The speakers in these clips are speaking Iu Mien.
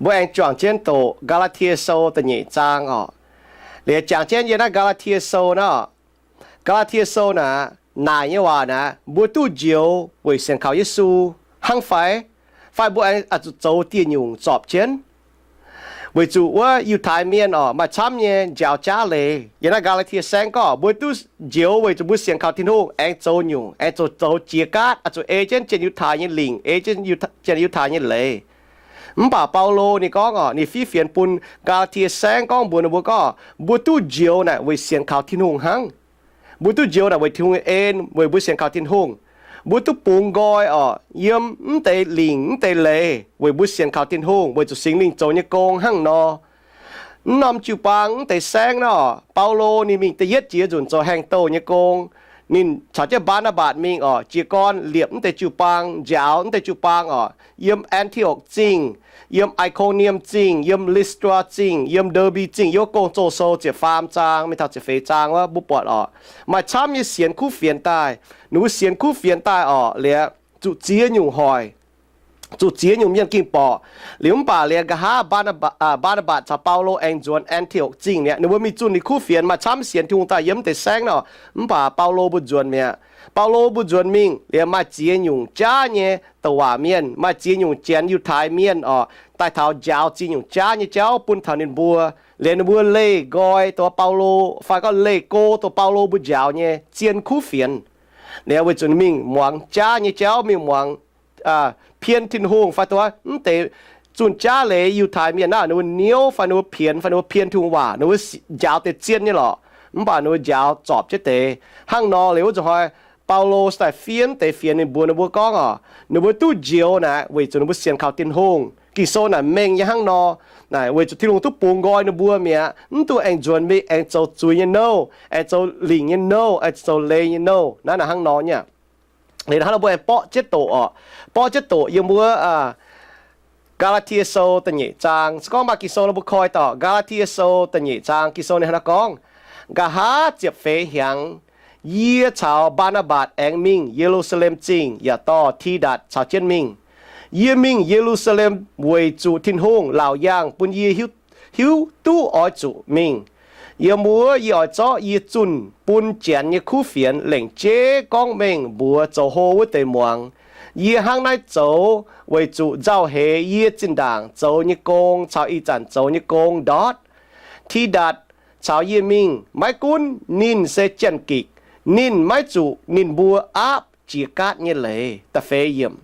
Mbuo aengx juangc jienv doqc Gaa^laa^tie Sou da'nyeic zaang oc. Liuz jangx jienv yiem naaiv Gaa^laa^tie Sou naaiv oc. Gaa^laa^tie Sou naaic, naaic nyei waac naaic, mbuo duqv njoux weic sienx kaux Yesu hnangv fai? Fai mbuo aengx zuqc zoux dieh nyungc zorpc jienv? Weic zuqc wuov Yiutai Mienh oc, maaih camv nyei njaaux jaav leiz. Yiem naaiv Gaa^laa^tie Saengv gorngv mbuo duqv njoux weic zuqc mbuo sienx kaux Tin-Hungh aengx zoux nyungc, aengx zoux, zoux jiex gaatv, aengx zuqc ei jienv Janx-Yiutai nyei lingc, ei jienv Janx-Yiutai nyei leiz. Mv baac Baulo ninh gorngv oc, ninh fiev fienx bun Gaa^laa^tie Saengv gorngv mbuox ninh mbuo gorngv, mbuo duqv njoux naaic weic sienx kaux Tin-Hungh hnangv. Mbuo duqv njoux naaic weic Tin-Hungh nyei en, weic mbuo sienx kaux Tin-Hungh. Mbuo duqv bungx nqoi oc, yiem mv deix lingc mv deix leiz weic mbuo sienx kaux Tin-Hungh, weic zuqc Singx Lingh zoux nyei gong hnangv nor. Mv norm jiu-baang mv deix saengv naaiv oc, Baulo ninh mingh da'yietv jiex nzunc zoux haengh douh nyei gong. Ninh caux jienv Mbaa^naa^mbatc mingh oc, jiez gorn liepc mv deix jiu-baang, njaaux mv deix jiu-baang oc, yiem An^ti^okc Zingh, yiem I^ko^nie^m Zingh, yiem Li^saa^ndraa Zingh, yiem Nde^mbi Zingh. Yiem Gong-Zoh Sou ziepc faam zaang mingh taux ziepc feix zaang wuov mbuo buatc oc, maaih camv nyei sienx kuv fienx daaih. Ninh mbuo sienx kuv fienx daaih oc, liuz zuqc ziex nyungc hoic, zuqc ziex nyungc mienh ging borqc. Liuz mv baac liuz nqa'haav Mbaa^naa^mbatc caux Baulo aengx nzuonx An^ti^okc Zingh mi'aqv. Ninh mbuo mingh zunh ninh kuv fienx, maaih camv sienx Tin-Hungh daaih yiem mv deix saengv nor. Mv baac Baulo mbuo nzuonx mi'aqv. Baulo mbuo nzuonx mingh liuz maaih ziex nyungc jaav nyei douc waac mienh, maaih ziex nyungc Janx-Yiutai Mienh oc, daaih taux njaaux ziex nyungc jaav nyei jauv bun taux ninh mbuo. Liuz ninh mbuo leih nqoi dongh Baulo, fai gorngv leih go dongh Baulo mbuo njaaux nyei zien kuv fienx. Liuz weic zuqc ninh mingh muangx jaav nyei jauv, mingh muangx, pien Tin-Hungh fai dongh mv deix zunh jaav leiz Yiutai Mienh naaiv, ninh mbuo niouv fai ninh mbuo pienx fai ninh mbuo pien Tin-Hungh waac, ninh mbuo njaaux deix zien nyei lorqc. Mv baac ninh mbuo njaaux zorpc jienv deix hnangv nor. Liuz wuov zuqc hnoi Baulo daaih fiev deix fienx ninh mbuox ninh mbuo gorngv oc, ninh mbuo duqv njoux naaic weic zuqc ninh mbuo sienx kaux Tin-Hungh. Ging-Sou naaic mengh nyei hnangv nor. Naaic weic zuqc Tin-Hungh duqv bungx nqoi ninh mbuo mi'aqv, mv dungx aengx nzuonx mingh aengx zoux zuiz nyei nouh, aengx zoux lingc nyei nouh, aengx zoux leiz nyei nouh. Naaiv naaic hnangv nor nyei. Liuz hnangv nor mbuo aengx borqv jienv doqc oc, borqv jienv doqc yiem wuov Gaa^laa^tie Sou da'nyeic zaang. Se gorngv maaih Ging-Sou nor mbuo koi dauh Gaa^laa^tie Sou da'nyeic zaang. Ging-Sou ninh hnangv naaiv gorngv, nqa'haav ziepc feix hnyangx, yie caux Mbaa^naa^mbatc aengx mingh Ye^lu^saa^lem Zingh yaac dorh Tidatc caux jienv mingh. Yie mingh Ye^lu^saa^lem weic zuqc Tin-Hungh laauc yaangh bun yie hiuv duqv oix zuqc mingh. Yiem wuov yie oix zorqv yie zunh bun Janx nyei kuv fienx lengc jeiv gorngv mengh mbuox zoux hlo wuov deix muangx. Yie hnangv naaiv zoux weic zuqc nzauh heix yie zinh ndaangc zoux nyei gong caux ih zanc zoux nyei gong ndortv. Tidatc caux yie mingh maiv gunv ninh se janx-gikc, ninh maiv zuqc ninh mbuo aapv jiex gaatv nyei leiz. Da'feix yiemc.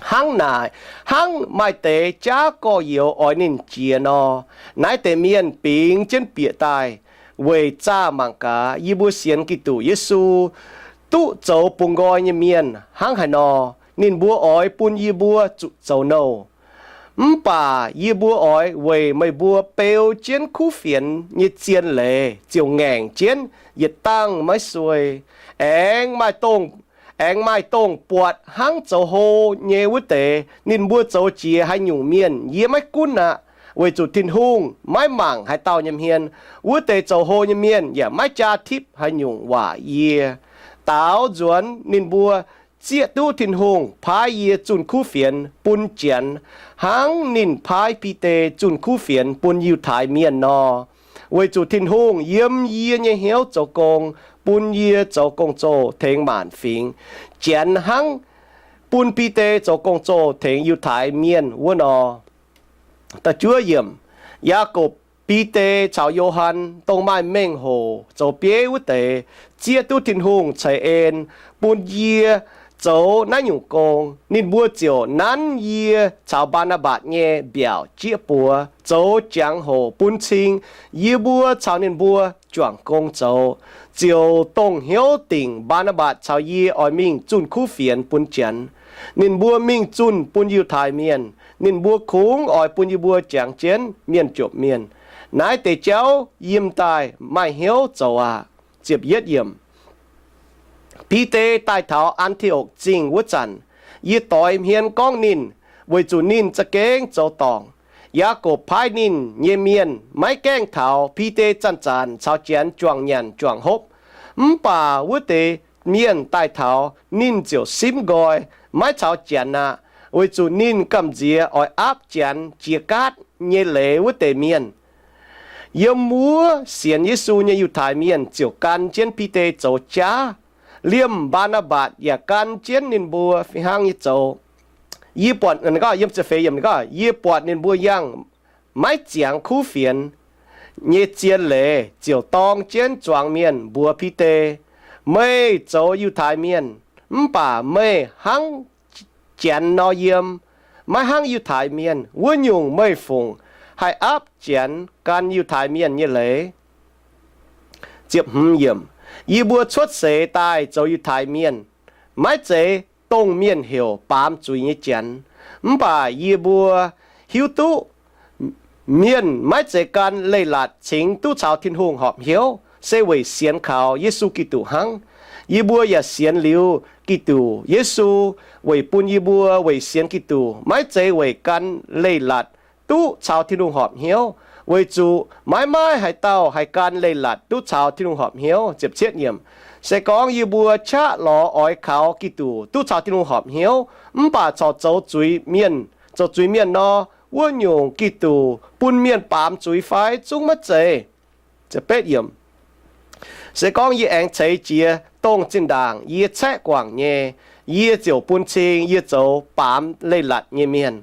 Hnangv naaic, hnangv maaih deix jaav gorx-youz oix ninh jiex nor, naaiv deix mienh bingx jienv bieqc daaih weic zaah mangc gaax yie mbuo sienx Giduc Yesu duqv zoux bungx nqoi nyei mienh hnangv haaix nor. Ninh mbuo oix bun yie mbuo zuqc zoux nouh. Mv baac yie mbuo oix weic meih mbuo beu jienv kuv fienx nyei zien leiz ziouc ngaengc jienv yietc dangh maiv suei. Aengx maaih dongh, aengx maaih dongh buatc hnangv zoux hlo nyei wuov deix, ninh mbuo zoux jiex haaix nyungc mienh yie maiv gunv aqv, weic zuqc Tin-Hungh maiv mangc haaix dauh nyei hmien. Wuov deix zoux hlo nyei mienh yaac maiv jaa tipv haaix nyungc waac yie. Daaux nzuonx ninh mbuo zieqv duqv Tin-Hungh paaiv yie zunh kuv fienx bun Janx, hnangv ninh paaiv Bide zunh kuv fienx bun Yiutai Mienh nor. Weic zuqc Tin-Hungh yiem yie nyei hnyouv zoux gong, bun yie zoux gong-zoh tengx maanc fingx, Janx hnangv bun Bide zoux gong-zoh tengx Yiutai Mienh wuov nor. Da'juov yiemc. Yaagorpc, Bide caux Yo^han, dongh maaih mengh hoc zoux bieiv wuov deix, zieqv duqv Tin-Hungh ceix en bun yie zoux naaiv nyungc gong. Ninh mbuo ziouc nanv yie caux Mbaa^naa^mbatc nyei mbiaauc jieqv buoz zoux jangx-hoc bun cing yie mbuo caux ninh mbuo juangc gong zoux, ziouc dongh hnyouv dingc Mbaa^naa^mbatc caux yie oix mingh zunh kuv fienx bun Janx. Ninh mbuo mingh zunh bun Yiutai Mienh. Ninh mbuo kungx oix bun yie mbuo jangx jienv mienh jomc mienh. Naaiv deix jauv yie m'daaih maaih hnyouv zoux aqv. Bide daaih taux An^ti^okc Zingh wuov zanc, yie doix hmien gorngv ninh, weic zuqc ninh za'gengh zoux dorngc. Yaagorpc paaiv ninh nyei mienh maiv gaengh taux Bide zanc-zanc caux Janx juangc nyanc juangc hopv. Mv baac wuov deix mienh daaih taux, ninh ziouc simv nqoi, maiv caux Janx aqv. weic zuqc ninh gamh nziex oix aapv Janx jiex gaatv nyei leiz wuov deix mienh. Yiem wuov sienx Yesu nyei Yiutai Mienh ziouc gan jienv Bide zoux jaav. Liemh Mbaa^naa^mbatc yaac gan jienv ninh mbuo fih hnangv nyei zoux. Yie buatc, yiem, yie buatc ninh mbuo yangh maiv ziangx kuv fienx nyei zien leiz, ziouc dorng jienv zuangx mienh mbuox Bide, Meih zoux Yiutai Mienh, mv baac meih hnangv Janx nor yiem, maiv hnangv Yiutai Mienh. Wuov nyungc meih fungc haih aapv Janx gan Yiutai Mienh nyei leiz? Yie mbuo cuotv seix daaih zoux Yiutai Mienh, maiv zeiz dongh mienh heuc baamz zuiz nyei Janx. Mv baac yie mbuo hiuv duqv mienh maiv zeiz gan leiz-latc cingx duqv caux Tin-Hungh horpc hnyouv, se weic sienx kaux Yesu Giduc hnangv. Yie mbuo yaac sienx liuz Giduc Yesu weic bun yie mbuo weic sienx Giduc, maiv zeiz weic gan leiz-latc duqv caux Tin-Hungh horpc hnyouv, weic zuqc maiv maaih haaix dauh haih gan leiz-latc duqv caux Tin-Hungh horpc hnyouv. Se gorngv yie mbuo qaqv lorz oix kaux Giduc duqv caux Tin-Hungh horpc hnyouv, mv baac corc zoux zuiz mienh, zoux zuiz mienh nor, wuov nyungc Giduc bun mienh baamz zuiz fai? Zungv maiv zeiz. Se gorngv yie aengx ceix jiez dongh zinh ndaangc yie caeqv guangc nyei, yie ziouc bun cing yie zoux baamz leiz-latc nyei mienh.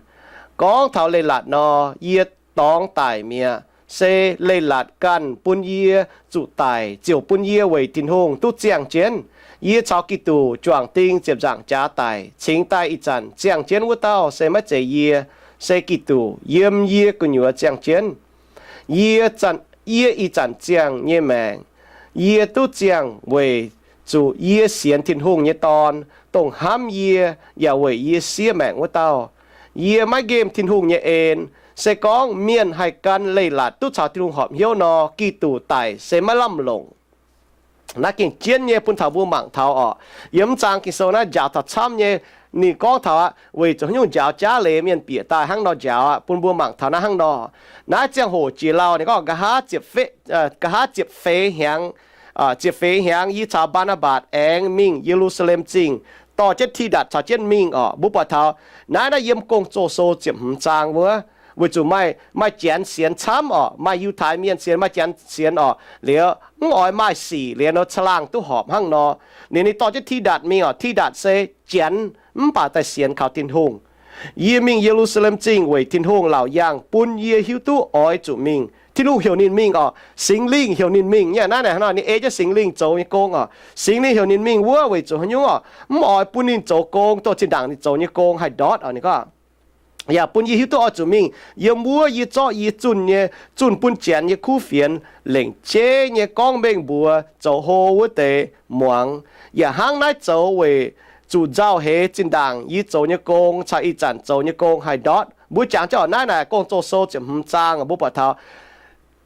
Gorngv taux leiz-latc nor, yie dorngx daic mi'aqv. Se leiz-latc ganh bun yie zuqc daic, ziouc bun yie weic Tin-Hungh duqv ziangh jienv. Yie caux Giduc juangc ding ziepc nzaangc jaax daic, cingx daaih ih zanc ziangh jienv wuov dauh se maiv zeiz yie, se Giduc yiem yie gu'nyuoz ziangh jienv. Yie, yie ih zanc ziangh nyei maengc, yie duqv ziangh weic zuqc yie sienx Tin-Hungh nyei Dorn, dongh hnamv yie yaac weic yie siev maengc wuov dauh. Yie maiv nqemh Tin-Hungh nyei en. Se gorngv mienh haih gan leiz-latc duqv caux Tin-Hungh horpc hnyouv nor, Giduc daic se maiv lamh longc. Naaiv gengh jienv nyei bun taux mbuo mangc taux orqc. Yiem mv zaang Ging-Sou naaiv njaaux taux camv nyei. Ninh gorngv taux aqv, weic zuqc haaix nyungc njaaux jaav leiz mienh bieqc daaih hnangv nor njaaux aqv, bun mbuo mangc taux naaiv hnangv nor. Naaiv ziangh hoc jiex lauh ninh gorngv, nqa'haav ziepc feix hnyangx, ziepc feix hnyangx yie caux Mbaa^naa^mbatc aengx mingh Ye^lu^saa^lem Zingh, dorh jienv Tidatc caux jienv mingh orqc. Mbuo buatc taux naaiv, naaiv yiem Gong-Zoh Sou ziepc hmz zaang wuov, weic zuqc maaih, maaih Janx sienx camv orqc, maaih Yiutai Mienh sienx, maaih Janx sienx orqc. Liuz mv oix maaih sic liuz nor caangh laangh duqv horpc hnangv nor. Ninh, ninh dorh jienv Tidatc mingh orqc. Tidatc se Janx mv baac daaih sienx kaux Tin-Hungh. Yie mingh Ye^lu^saa^lem Zingh weic Tin-Hungh laauc yaangh bun yie hiuv duqv oix zuqc mingh. Tin-Hungh heuc ninh mingh orqc. Singx Lingh heuc ninh mingh nyei. Naaiv, naaiv nor ninh ei jienv Singx Lingh zoux nyei gong orqc. Singx Lingh heuc ninh mingh wuov weic zuqc haaix nyungc orqc? Mv oix bun ninh zoux gong dongh zinh ndaangc ninh zoux nyei gong haih ndortv orqc. Ninh gorngv, yaac bun yie hiuv duqv oix zuqc mingh yiem wuov yie zorqv yie zunh nyei, zunh bun Janx nyei kuv fienx lengc jeiv nyei gorngv mengh mbuox zoux hlo wuov deix muangx. Yaac hnangv naaiv zoux weic zuqc nzauh heix zinh ndaangc yie zoux nyei gong caux ih zanc zoux nyei gong haih ndortv. Mbuo jangx jienv orqc, naaiv naaic Gong-Zoh Sou ziepc hmz zaang mbuo buatc taux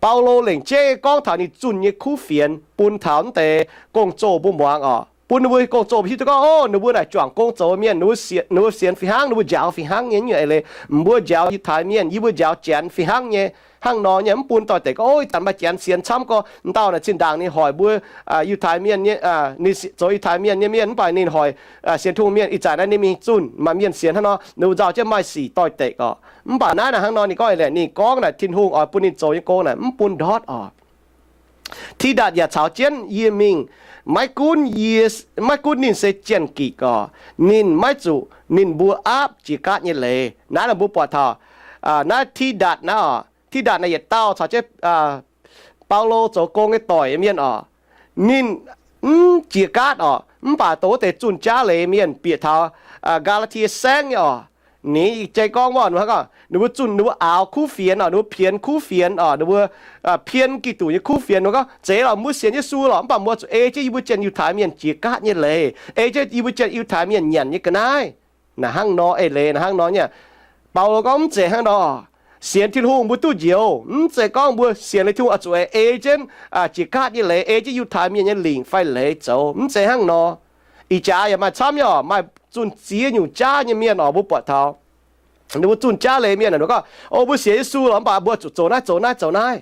Baulo lengc jeiv gorngv taux ninh zunh nyei kuv fienx bun taux naaiv deix gong-zoh mbuo muangx orqc. Bun ninh mbuo gong-zoh hiuv duqv gorngv, o, ninh mbuo naaic juangc gong zoux mienh, ninh mbuo sienx fih hnangv, ninh mbuo njaaux fih hnangv nyei. Nyungc eix leiz, mbuo njaaux Yiutai Mienh, yie mbuo njaaux Janx fih hnangv nyei. Hnangv nor nyei, mv bun doix-dekc gorngv, o, ih zanc maaih Janx sienx camv gorx, dauh naaic zinh ndaangc ninh hoic mbuo Yiutai Mienh nyei, ninh zoux Yiutai Mienh nyei mienh, mv baac ninh hoic sienx Tin-Hungh mienh. Ih zanc naaiv ninh mingh zunh maaih mienh sienx hnangv nor, ninh mbuo nzauh jienv maaih sic doix-dekc orqc. Mv baac naaiv naaic hnangv nor ninh gorngv eix leiz, ninh gorngv naaic Tin-Hungh oix bun ninh zoux nyei gong naaic mv bun ndortv orqc. Tidatc yaac caux jienv yie mingh. Maiv gunv yie, maiv gunv ninh se jien-gikc orqc, ninh maiv zuqc ninh mbuo aapv jiex gaatv nyei leiz. Naaiv mbuo buatc taux naaiv Tidatc naaiv orqc, Tidatc naaic yietc dauh caux jienv Baulo zoux gong nyei doic nyei mienh orqc. Ninh mv jiex gaatv orqc, mv baac dongh wuov deix zunh jaav leiz mienh bieqc taux Gaa^laa^tie Saengv nyei orqc. Ninh jai gorngv wuov, ninh mbuo zunh, ninh mbuo aaux kuv fienx orqc, ninh mbuo pienx kuv fienx orqc, ninh mbuo pien Giduc nyei kuv fienx. Ninh gorngv, zeiz lorqc, mbuo sienx Yesu lorqc, mv baac mbuo zuqc ei jienv yie mbuo janx Yiutai Mienh jiex gaatv nyei leiz, ei jienv yie mbuo janx Yiutai Mienh nyanc nyei ga'naaiv. Naaic hnangv nor, eix leiz naaic hnangv nor nyei. Baulo gorngv mv zeiz hnangv nor. Sienx Tin-Hungh mbuo duqv njoux, mv zeiz gorngv mbuo sienx liuz Tin-Hungh oix zuqc ei jienv jiex gaatv nyei leiz, ei jienv Yiutai Mienh nyei lingc fai leiz zoux. Mv zeiz hnangv nor. Ih jaax yaac maaih camv nyei orqc, maaih zunh ziex nyungc jaav nyei mienh orqc, mbuo buatc taux ninh mbuo zunh jaav leiz mienh, ninh gorngv, o, mbuo sienx Yesu lorqc, mv baac mbuo zuqc zoux naaiv zoux naaiv zoux naaiv.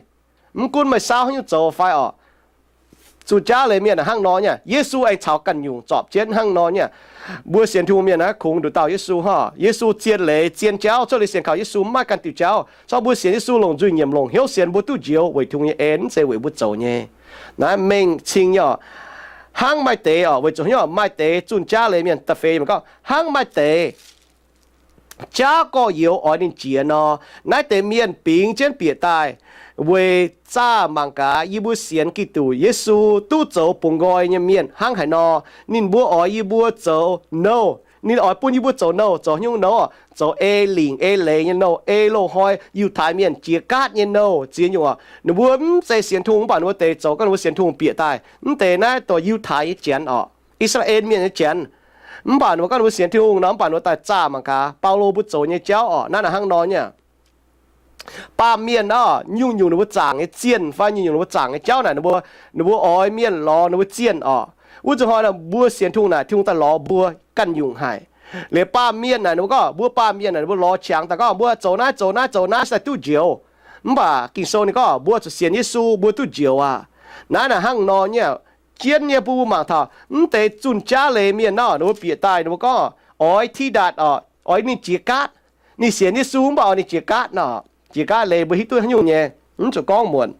Mv gunv meih saauv haaix nyungc zoux fai orqc, zunh jaav leiz mienh hnangv nor nyei. Yesu aengx caux ganh nyungc zorpc jienv hnangv nor nyei. Mbuo sienx Tin-Hungh mienh naaiv kungx nduqc dauh Yesu hnangv. Yesu zien leiz zien jauv, cuotv liuz sienx kaux Yesu mv maaih ganh diuc jauv. Corc mbuo sienx Yesu longc nzuih nyiemc longc hnyouv sienx mbuo duqv njoux weic Tin-Hungh nyei en, mv zeiz weic mbuo zoux nyei. Naaiv mengh cing nyei oc. Hnangv maaih deix oc, weic zuqc hnyouv maaih deix zunh jaav leiz mienh da'feix mangc gorngv hnangv maaih deix jaav gorx-youz oix ninh jiex nor, naaiv deix mienh bingx jienv bieqc daaih weic zaah mangc gaax yie mbuo sienx Giduc Yesu duqv zoux bungx nqoi nyei mienh hnangv haaix nor. Ninh mbuo oix yie mbuo zoux nouh, ninh oix bun yie mbuo zoux nouh, zoux haaix nyungc nouh? Zoux ei lingc ei leiz nyei nouh, ei loz-hnoi Yiutai mienh jiex gaatv nyei nouh. Ziex nyungc oc, ninh mbuo mv zeiz sienx Tin-Hungh mv baac ninh mbuo deix zoux gorngv ninh mbuo sienx Tin-Hungh bieqc daaih. Mv deix naaiv dorh Yiutai nyei janx oc, I^saa^laa^en Mienh nyei janx. Mv baac ninh mbuo gorngv ninh mbuo sienx Tin-Hungh nor, mv baac ninh mbuo daaih zaah mangc gaax Baulo mbuo zoux nyei jauv oc, naaiv naaic hnangv nor nyei. Baamh mienh oc, nyungc-nyungc ninh mbuo zaangc nyei zienh fai nyungc-nyungc ninh mbuo zaangc nyei jauv naaic, ninh mbuo, ninh mbuo oix mienh lorz ninh mbuo zienh oc. Wuov zuqc hnoi naaic mbuo sienx Tin-Hungh naaic, Tin-Hungh daaih lorz mbuo ganh nyungc haic. Liuz baamh mienh naaic, ninh mbuo gorngv mbuo baamh mienh naaic, ninh mbuo lorz qangx daaih gorngv mbuo zoux naaiv zoux naaiv zoux naaiv daaih duqv njoux. Mv baac Ging-Sou ninh gorngv mbuo zuqc sienx Yesu mbuo duqv njoux aqv. Naaiv naaic hnangv nor nyei. Jienv nyei bun mbuo mangc taux mv deix zunh jaav leiz mienh nor, ninh mbuo bieqc daaih ninh mbuo gorngv oix Tidatc oc, oix ninh jiex gaatv. Ninh sienx Yesu mv baac oix ninh jiex gaatv nor. Jiex gaatv leiz mbuo hiuv duqv haaix nyungc nyei, mv zuqc gorngv muonc.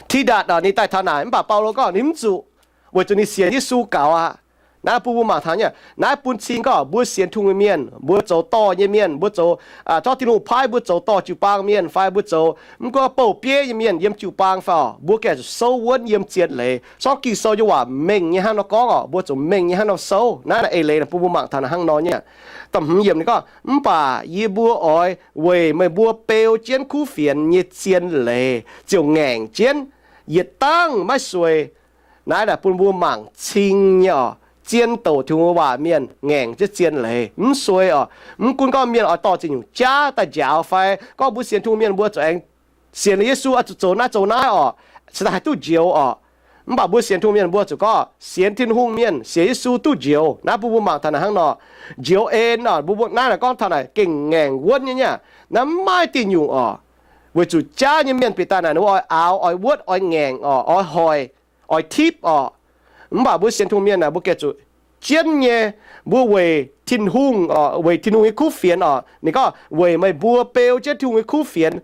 Tidatc oc, ninh daaih taux naaic mv baac Baulo gorngv ninh mv zuqc, weic zuqc ninh sienx Yesu gaux aqv. Naaiv bun mbuo mangc taux nyei, naaiv bun cing gorngv mbuo sienx Tin-Hungh nyei mienh, mbuo zoux dorh nyei mienh, mbuo zoux, aa, zorqv Tin-Hungh paaiv mbuo zoux dorh jiu-baang mienh fai mbuo zoux mv gorngv bouh bieiv nyei mienh yiem jiu-baang fai oc, mbuo gengh zuqc souv wuonv yiem zien leiz. Sortv Ging-Sou nyei waac mengh nyei hnangv nor gorngv oc, mbuo zuqc mengh nyei hnangv nor souv. Naaiv naaic eix leiz naaic bun mbuo mangc taux naaic hnangv nor nyei. Da'hmz yiemc ninh gorngv, mv baac yie mbuo oix weic meih mbuo beu jienv kuv fienx nyei zien leiz ziouc ngaengc jienv yietc dangh maiv suei. Naaiv naaic bun mbuo mangc cing nyei oc. Zien douc Tin-Hungh waac mienh ngaengc jienv zien leiz mv suei oc. Mv gunv gorngv mienh oix dorh ziex nyungc jaav daaih njaaux fai gorngv mbuo sienx Tin-Hungh mienh mbuo zuqc aengx sienx Yesu oix zuqc zoux naaiv zoux naaiv oc, cingx daaih haih duqv njoux oc. Mv baac mbuo sienx Tin-Hungh mienh mbuo zuqc gorngv sienx Tin-Hungh mienh, sienx Yesu duqv njoux. Naaiv bun mbuo mangc taux naaic hnangv nor, njoux en oc. Mbuo naaiv naaic gorngv taux naaic gengh ngaengc wuonv nyei nyei. Naaiv mv maaih diuh nyungc oc. Weic zuqc jaav nyei mienh bieqc daaih naaic ninh mbuo oix aaux, oix wuotv, oix ngaengc oc, oix hoic, oix tipv oc. Mv baac mbuo sienx Tin-Hungh mienh naaic mbuo gengh zuqc jienv nyei, mbuo weic Tin-Hungh oc, weic Tin-Hungh nyei kuv fienx oc. Ninh gorngv weic meih mbuo beu jienv Tin-Hungh nyei kuv fienx,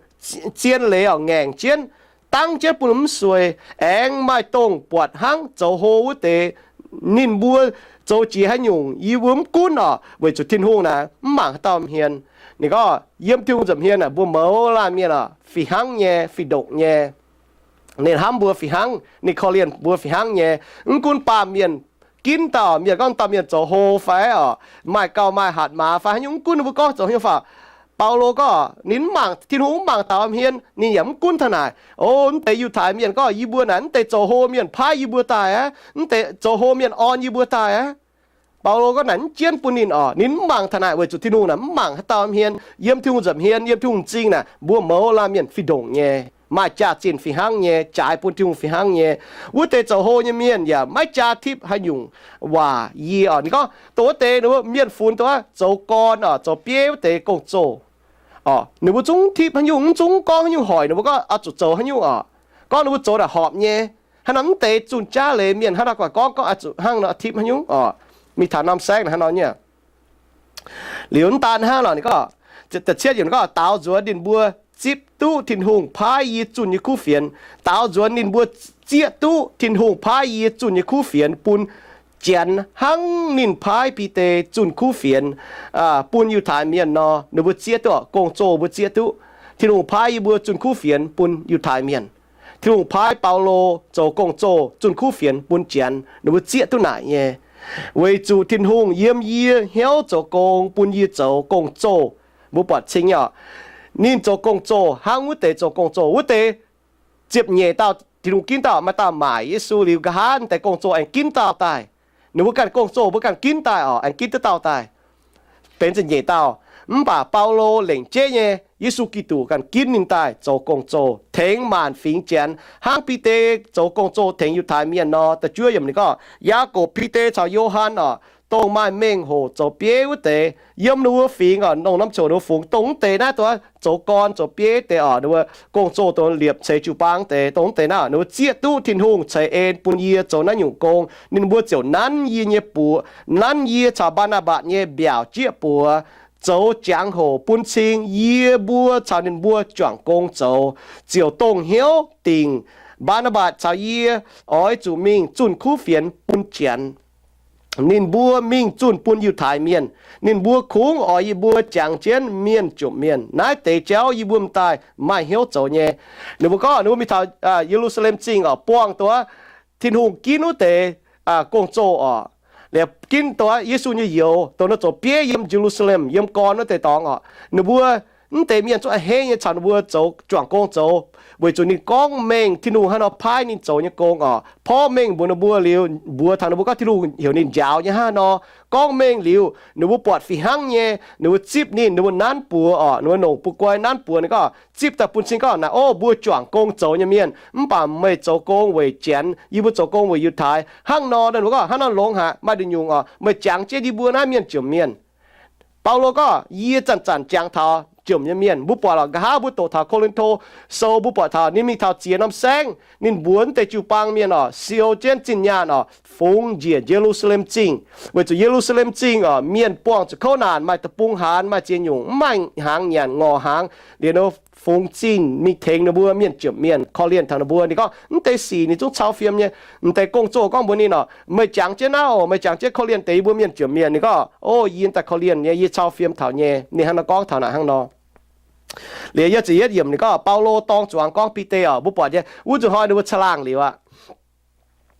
zien leiz oc, ngaengc jienv, dangv jienv bun mv suei, aengx maaih dongh buatc hnangv zoux hlo wuov deix. Ninh mbuo zoux jiex haaix nyungc yie mbuo mv gunv oc, weic zuqc Tin-Hungh naaic mv mangc haaix dauh hmien. Ninh gorngv yiem Tin-Hungh nza'hmien naaic mbuo mouz laanh mienh oc, fih hnangv nyei, fih ndongc nyei. Ninh hnamv mbuo fih hnangv, ninh korv-lienh mbuo fih hnangv nyei. Mv gunv baamh mienh ginv dauh mienh gorngv dauh mienh zoux hlo fai oc, maaih gauh maaih hatc maaz fai haaix nyungc, mv gunv ninh mbuo gorngv zoux haaix nyungc fai, Baulo gorngv ninh mv mangc, Tin-Hungh mv mangc taux hmien, ninh yaac mv gunv taux naaic, o, mv deix Yiutai mienh gorngv yie mbuo naaic mv deix zoux hlo mienh paaiv yie mbuo daaih aqv, mv deix zoux hlo mienh orn yie mbuo daaih aqv. Baulo gorngv naaic mv jienv bun ninh oc. Ninh mv mangc taux naaic weic zuqc Tin-Hungh naaic mv mangc haaix dauh hmien. Yiem Tin-Hungh nza'hmien, yiem Tin-Hungh m'zing naaic, mbuo mouz laanh mienh fih ndongc nyei, maaih jaax-zinh fih hnangv nyei, jaaix bun Tin-Hungh fih hnangv nyei. Wuov deix zoux hlo nyei mienh yaac maiv jaa tipv haaix nyungc waac yie oc. Ninh gorngv dongh wuov deix ninh mbuo mienh funx dongh wuov zoux gorn oc, zoux bieiv wuov deix gong-zoh oc, ninh mbuo zungv tipv haaix nyungc, mv zungv gorngv haaix nyungc hoic ninh mbuo gorngv oix zuqc zoux haaix nyungc oc. Gorngv ninh mbuo zoux naaic horpc nyei. Hnangv nor mv deix zunh jaav leiz mienh hnangv naaiv gorngv, gorngv oix zuqc hnangv nor tipv haaix nyungc oc. Mingh taux norm saengv hnangv nor nyei. Liuz mv daan hnangv lorqc, ninh gorngv, da'cietv yiemc ninh gorngv, daaux nzuonx ninh mbuo zipv duqv Tin-Hungh paaiv yie zunh nyei kuv fienx. Daaux nzuonx ninh mbuo zieqv duqv Tin-Hungh paaiv yie zunh nyei kuv fienx bun Janx hnangv ninh paaiv Bide zunh kuv fienx bun Yiutai Mienh nor, ninh mbuo zieqv duqv oc. Gong-zoh mbuo zieqv duqv. Tin-Hungh paaiv yie mbuo zunh kuv fienx bun Yiutai Mienh. Tin-Hungh paaiv Baulo zoux gong-zoh zunh kuv fienx bun Janx, ninh mbuo zieqv duqv naaic nyei. Weic zuqc Tin-Hungh yiem yie hnyouv zoux gong bun yie zoux gong-zoh. Mbuo buatc cing nyei oc. Ninh zoux gong-zoh hnangv wuov deix zoux gong-zoh. Wuov deix ziepc nyeic dauh Tin-Hungh ginv dauh, maaih dauh maaic Yesu liuz, nqa'haav deix gong-zoh aengx ginv dauh daaih. Ninh mbuo ganh gong-zoh mbuo ganh ginv daaih oc, aengx ginv duqv dauh daaih, benx ziepc nyeic dauh. Mv baac Baulo lengc jeiv nyei, Yesu Giduc ganh ginv ninh daaih zoux gong-zoh tengx maanc fingx Janx, hnangv Bide zoux gong-zoh tengx Yiutai Mienh nor. Da'juov yiemc ninh gorngv, Yaagorpc, Bide caux Yo^han oc, dongh maaih mengh hoc zoux bieiv wuov deix. Yiem ninh mbuo fingx oc, dongh norm coc ninh mbuo fungx dongh wuov deix naaiv, dongh zoux gorn zoux bieiv deix oc, ninh mbuo gong-zoh dongh liepc ceix jiu-baang deix, dongh wuov deix naaiv, ninh mbuo zieqv duqv Tin-Hungh ceix en bun yie zoux naaiv nyungc gong. Ninh mbuo ziouc nanv yie nyei buoz, nanv yie caux Mbaa^naa^mbatc nyei mbiaauc jieqv buoz, zoux jangx-hoc bun cing yie mbuo caux ninh mbuo juangc gong zoux, ziouc dongh hnyouv dingc Mbaa^naa^mbatc caux yie oix zuqc mingh zunh kuv fienx bun Janx. Ninh mbuo mingh zunh bun Yiutai Mienh. Ninh mbuo kungx oix yie mbuo jangx jienv mienh jomc mienh. Naaiv deix jauv yie mbuo m'daaih maaih hnyouv zoux nyei. Ninh mbuo gorngv ninh mbuo mingh taux Ye^lu^saa^lem Zingh oc, buangh duqv Tin-Hungh ginv wuov deix gong-zoh oc, liuz ginv duqv Yesu nyei youz, dongh ninh zoux bieiv yiem Ye^lu^saa^lem, yiem gorn wuov deix dorngx oc. Ninh mbuo mv deix mienh zungv a'hneiv nyei caux ninh mbuo zoux juangc gong zoux, weic zuqc ninh gorngv mengh Tin-Hungh hnangv nor paaiv ninh zoux nyei gong oc. Porv mengh mbuox ninh mbuo liuz, mbuox taux ninh mbuo gorngv Tin-Hungh heuc ninh njaaux nyei hnangv nor. Gorngv mengh liuz, ninh mbuo buatc fih hnangv nyei, ninh mbuo zipv ninh, ninh mbuo nanv buoz oc, ninh mbuo nongc buoz-guai nanv buoz, ninh gorngv zipv daaih bun cing gorngv naaic, O, mbuo juangc gong zoux nyei mienh, mv baac meih zoux gong weic Janx, yie mbuo zoux gong weic Yiutai. Hnangv nor, ninh mbuo gorngv, Hnangv nor longx haic, maaih nduqc nyungc oc, meih jangx jienv yie mbuo naaiv mienh jomc mienh. Baulo gorngv, Yie zanc-zanc jangx taux jomc nyei mienh. Mbuo buatc oc, nqa'haav mbuo doqc taux Ko^lin^to Sou, mbuo buatc taux ninh mingh taux ziex norm saengv, ninh mbuox mv deix jiu-baang mienh oc, siou jienv zinh nyaanh oc, fungx njiec Ye^lu^saa^lem Zingh, weic zuqc Ye^lu^saa^lem Zingh oc, mienh buangh zuqc kouv naanc, maaih deic-bung haanz, maaih ziex nyungc, mv maaih hnaangx nyanc, ngorc hnaangx. Liuz ninh fungx zinh mingh tengx ninh mbuo mienh jomc mienh, korv-lienh taux ninh mbuo. Ninh gorngv mv deix sic ninh zungv cau fiem nyei. Mv deix gong-zoh gorngv mbuox ninh oc, Meih jangx jienv naaiv oc, meih jangx jienv korv-lienh deix yie mbuo mienh jomc mienh. Ninh gorngv, O, yie daaih korv-lienh nyei, yie cau fiem taux nyei. Ninh hnangv nor gorngv taux naaic hnangv nor. Liuz yiem ziepc yietv yiemc ninh gorngv Baulo dorng zuangx gorngv Bide oc, mbuo buatc nyei, wuov nzunc hnoi ninh mbuo caangh laangh liuz aqv.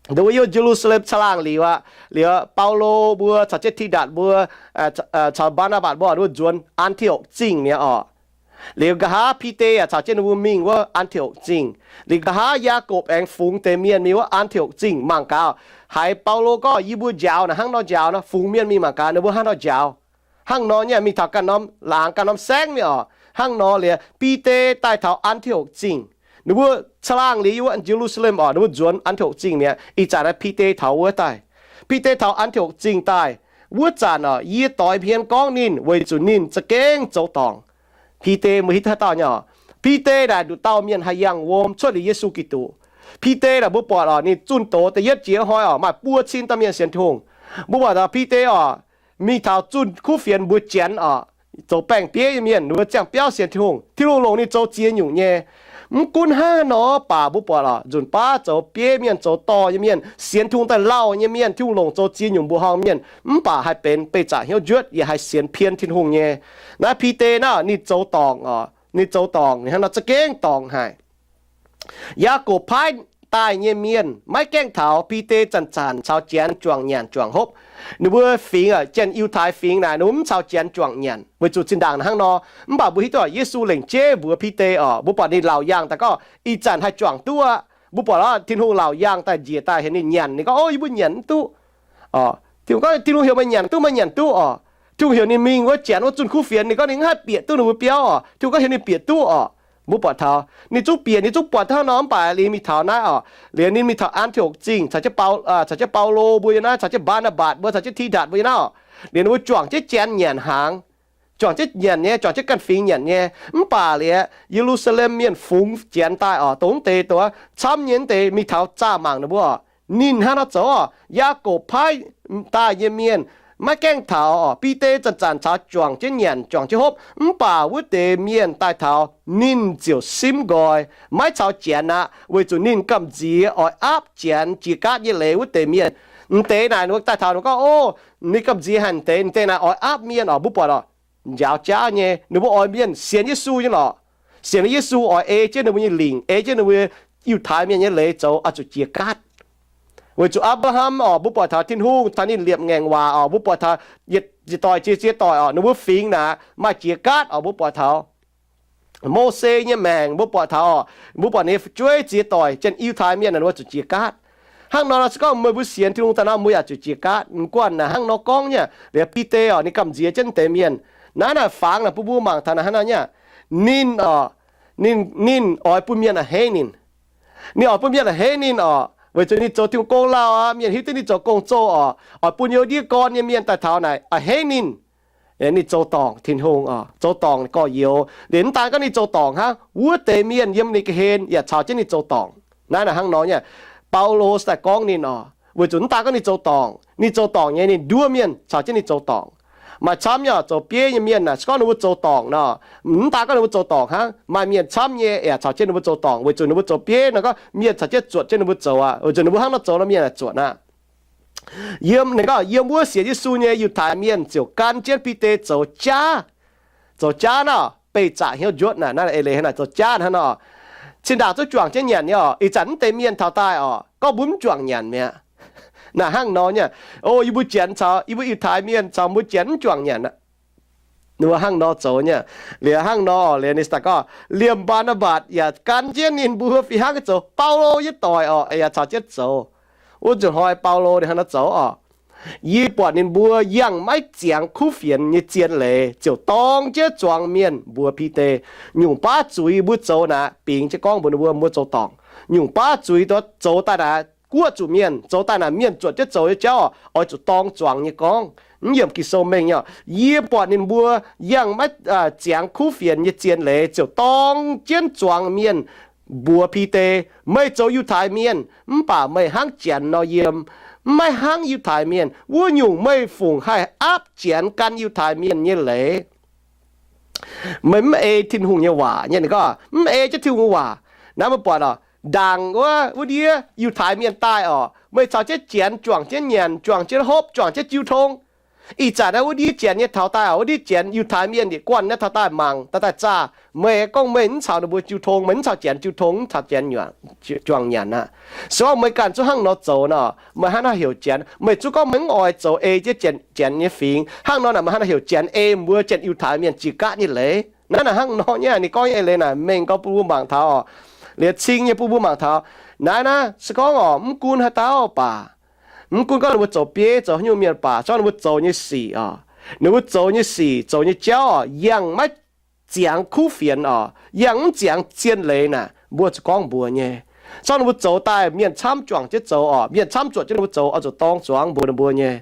Ninh mbuo yiem Ye^lu^saa^lem caangh laangh liuz aqv. Liuz Baulo mbuo caux jienv Tidatc mbuo caux Mbaa^naa^mbatc mbuo oix nzuonx An^ti^okc Zingh mi'aqv oc. Liuz nqa'haav Bide yaac caux jienv ninh mbuo mingh wuov An^ti^okc Zingh. Liuz nqa'haav Yaagorpc aengx fungx deix mienh mingh wuov An^ti^okc Zingh mangc gaax. Haiz Baulo gorngv yie mbuo njaaux naaic hnangv nor njaaux nor, fungx mienh mingh mangc gaax ninh mbuo hnangv nor njaaux. Hnangv nor nyei mingh taux ganh norm laangz ganh norm saengv nyei oc. Hnangv nor liuz Bide daaih taux An^ti^okc Zingh. Ninh mbuo caangh laangh liuz yiem wuov Ye^lu^saa^lem oc, ninh mbuo nzuonx An^ti^okc Zingh mi'aqv. Ih zanc naaiv Bide taux wuov daaih. Bide taux An^ti^okc Zingh daaih wuov zanc oc, yie doix hmien gorngv ninh weic zuqc ninh za'gengh zoux dorngc. Bide mbuo hiuv duqv haaix dauh nyei oc? Bide naaic nduqc dauh mienh haih yangh wuom cuotv liuz Yesu Giduc. Bide naaic mbuo buatc oc, ninh zunh doz da'yietv jiex hnoi oc, maaih buo cin dauh mienh sienx Tin-Hungh. Mbuo buatc taux Bide oc, mingh taux zunh kuv fienx mbuox Janx oc, zoux baeng-bieiv nyei mienh, ninh mbuo ziangh biauv sienx Tin-Hungh. Tin-Hungh longc ninh zoux ziex nyungc nyei. Mv gunv hnangv nor baac mbuo buatc oc, nzunc baav zoux bieiv mienh, zoux dorh nyei mienh, sienx Tin-Hungh daaih lauh nyei mienh, Tin-Hungh longc zoux ziex nyungc mbuoqc horngh mienh, mv baac haih benx beih zaqc hnyouv njuotv yaac haih sienx pien Tin-Hungh nyei. Naaiv Bide naaiv ninh zoux dorngc oc, ninh zoux dorngc, ninh hnangv nor za'gengh dorngc haic. Yaagorpc paaiv daaih nyei mienh maiv gaengh taux Bide zanc-zanc caux Janx juangc nyanc juangc hopv. Ninh mbuo fingx, Janx-Yiutai fingx naaic ninh mbuo mv caux Janx juangc nyanc weic zuqc zinh ndaangc hnangv nor. Mv baac mbuo hiuv duqv Yesu lengc jeiv mbuox Bide oc, mbuo buatc ninh laauc yaangh daaih gorngv, Ih zanc haih juangc duqv aqv. Mbuo buatc oc, Tin-Hungh laauc yaangh daaih njiec daaih heuc ninh nyanc, ninh gorngv, O, yie mbuo nyanc mv duqv. Tin-Hungh gorngv, Tin-Hungh heuc meih nyanc duqv, meih nyanc duqv oc. Tin-Hungh heuc ninh mingh wuov Janx wuov zunh kuv fienx, ninh gorngv ninh mv haih bieqc duqv ninh mbuo biauv oc. Tin-Hungh gorngv heuc ninh bieqc duqv oc. Mbuo buatc taux ninh zungv bieqc, ninh zungv buatc hnangv nor, mv baac liuz mingh taux naaiv oc, liuz ninh mingh taux An^ti^okc Zingh caux jienv Bau, caux jienv Baulo mbuo yiem naaiv, caux jienv Mbaa^naa^mbatc mbuo, caux jienv Tidatc mbuo yiem naaiv oc. Liuz ninh mbuo juangc jienv Janx nyanc hnaangx, juangc jienv nyanc nyei, juangc jienv ganh fingx nyanc nyei. Mv baac liuz Ye^lu^saa^lem mienh fungx Janx daaih oc, dongh mv deix dongh camv nyei mv deix mingh taux zaah mangc ninh mbuo oc. Ninh hnangv nor zoux oc, Yaagorpc paaiv daaih nyei mienh maiv gaengh taux oc. Bide zanc-zanc caux juangc jienv nyanc, juangc jienv hopv, mv baac wuov deix mienh daaih taux ninh ziouc simv nqoi, maiv caux Janx aqv, weic zuqc ninh gamh nziex oix aapv Janx jiex gaatv nyei leiz wuov deix mienh. M'deix naaic ninh daaih taux ninh gorngv, O, ninh gamh nziex haic m'deix, m'deix naaic oix aapv mienh oc. Mbuo buatc oc, njaaux jaav nyei, ninh mbuo oix mienh sienx Yesu nyei lorqc. Sienx Yesu oix ei jienv ninh mbuo nyei lingc, ei jienv ninh mbuo Yiutai Mienh nyei leiz zoux oix zuqc jiex gaatv. Weic zuqc Apc^laa^ham oc, mbuo buatc taux Tin-Hungh taux ninh liepc ngaengc waac oc, mbuo buatc taux yietc doic jiex ziex doic oc, ninh mbuo fingx naaic maaih jiex gaatv oc. Mbuo buatc taux Mose nyei maengc, mbuo buatc taux oc, mbuo buatc ninh nyei fu'jueiv ziex doic, Janx Yiutai Mienh ninh mbuo zuqc jiex gaatv. Hnangv nor se gorngv meih mbuo sienx Tin-Hungh daaih nor, mbuo yaac zuqc jiex gaatv. M'guanh naaic hnangv nor gorngv nyei, liuz Bide oc, ninh gamh nziex jienv deix mienh. Naaiv naaic fangx naaic bun mbuo mangc taux naaic hnangv nor nyei. Ninh oc, ninh, ninh oix bun mienh a'hneiv ninh. Ninh oix bun mienh a'hneiv ninh oc. Weic zuqc ninh zoux Tin-Hungh gong lauh aqv, mienh hiuv duqv ninh zoux gong-zoh oc, oix bun youz ndiev gorn nyei mienh daaih taux naaic, a'hneiv ninh. Ninh zoux dorngc Tin-Hungh oc, zoux dorngc gorx-youz. Liuz mv daan gorngv ninh zoux dorngc hnangv, wuov deix mienh yiem ninh ga'hlen yaac caux jienv ninh zoux dorngc. Naaiv naaic hnangv nor nyei, Baulo daaih gorngv ninh oc, weic zuqc mv daan gorngv ninh zoux dorngc, ninh zoux dorngc nyei ninh nduov mienh caux jienv ninh zoux dorngc. Maaih camv nyei oc, zoux bieiv nyei mienh naaic, se gorngv ninh mbuo zoux dorngc nor, mv daan gorngv ninh mbuo zoux dorngc hnangv, maaih mienh camv nyei yaac caux jienv ninh mbuo zoux dorngc, weic zuqc ninh mbuo zoux bieiv nor, gorngv mienh caux jienv zuotc jienv ninh mbuo zoux aqv. Weic zuqc ninh mbuo hnangv nor zoux nor, mienh aah, zuotc aqv. Yiem, ninh gorngv, yiem wuov sienx Yesu nyei Yiutai Mienh ziouc gan jienv Bide zoux jaav, zoux jaav naaic, beih zaqc hnyouv njuotv naaic, naaiv eix leiz hnangv naaic, zoux jaav hnangv nor. Zinh ndaangc zungv juangc jienv nyanc nyei oc. Ih zanc mv deix mienh taux daaih oc, gorngv mbuo mv juangc nyanc mi'aqv. Naaic hnangv nor nyei, o, yie mbuo janx caux, yie mbuo Yiutai Mienh caux mbuo janx mv juangc nyanc aqv. Ninh mbuo hnangv nor zoux nyei. Liuz hnangv nor, liuz ninh daaih gorngv liemh Mbaa^naa^mbatc yaac gan jienv ninh mbuo fih hnangv zoux, Baulo nyei doic oc, yaac caux jienv zoux. Wuov nzunc hnoi Baulo ninh hnangv nor zoux oc. Yie buatc ninh mbuo yangh maiv ziangx kuv fienx nyei zien leiz ziouc dorng jienv zuangx mienh mbuox Bide, nyungc baav zuiz mbuo zoux naaic, bingx jienv gorngv mbuox ninh mbuo, mbuo zoux dorngc. Nyungc baav zuiz zoux daaih naaic, guoqv zuqc mienh, zoux daaih naaic mienh zuotc jienv zoux nyei jauv oix zuqc dorng zuangx nyei gorngv. Mv yiemc Ging-Sou mengh nyei, yie buatc ninh mbuo yangh maiv ziangx kuv fienx nyei zien leiz ziouc dorng jienv zuangx mienh mbuox Bide, meih zoux Yiutai Mienh, mv baac meih hnangv janx nor yiem, maiv hnangv Yiutai Mienh. Wuov nyungc meih fungc haih aapv janx gan Yiutai Mienh nyei leiz. Meih mv ei Tin-Hungh nyei waac nyei, ninh gorngv mv ei jienv Tin-Hungh nyei waac. Naaiv mbuo buatc oc, ndaangc wuov, wuov ndiev Yiutai Mienh daaih oc, meih caux jienv janx juangc jienv nyanc, juangc jienv hopv, juangc jienv jiu tong. Ih zanc naaiv wuov ndiev janx nyei taux daaih oc, wuov ndiev janx Yiutai Mienh yietc guanh naaiv taux daaih mangc, daaih daaih zaah, meih gorngv meih mv caux ninh mbuo jiu tong, meih mv caux janx jiu tong, mv caux janx juangc nyanc aqv. Se gorngv meih ganh zungv hnangv nor zoux nor, meih hnangv naaiv heuc janx, meih zungv gorngv meih mv oix zoux ei jienv janx nyei fingx. Hnangv nor naaic meih hnangv naaiv heuc janx ei mbuo janx Yiutai Mienh jiex gaatv nyei leiz. Naaiv naaic hnangv nor nyei, ninh gorngv nyei eix leiz naaic mengh gorngv bun mbuo mangc taux oc, liuz cing nyei bun mbuo mangc taux. Naaiv naaiv se gorngv oc, mv gunv haaix dauh baac, mv gunv gorngv ninh mbuo zoux bieiv zoux haaix nyungc mienh baac, se gorngv ninh mbuo zoux nyei sic oc, ninh mbuo zoux nyei sic zoux nyei jauv oc, yangh maiv ziangx kuv fienx oc, yangh mv ziangx zien leiz naaic, mbuo zuqc gorngv mbuox nyei. Se gorngv ninh mbuo zoux daaih mienh camv juangc jienv zoux oc, mienh camv zuotc jienv ninh mbuo zoux oix zuqc dorng zuangx mbuox ninh mbuo nyei.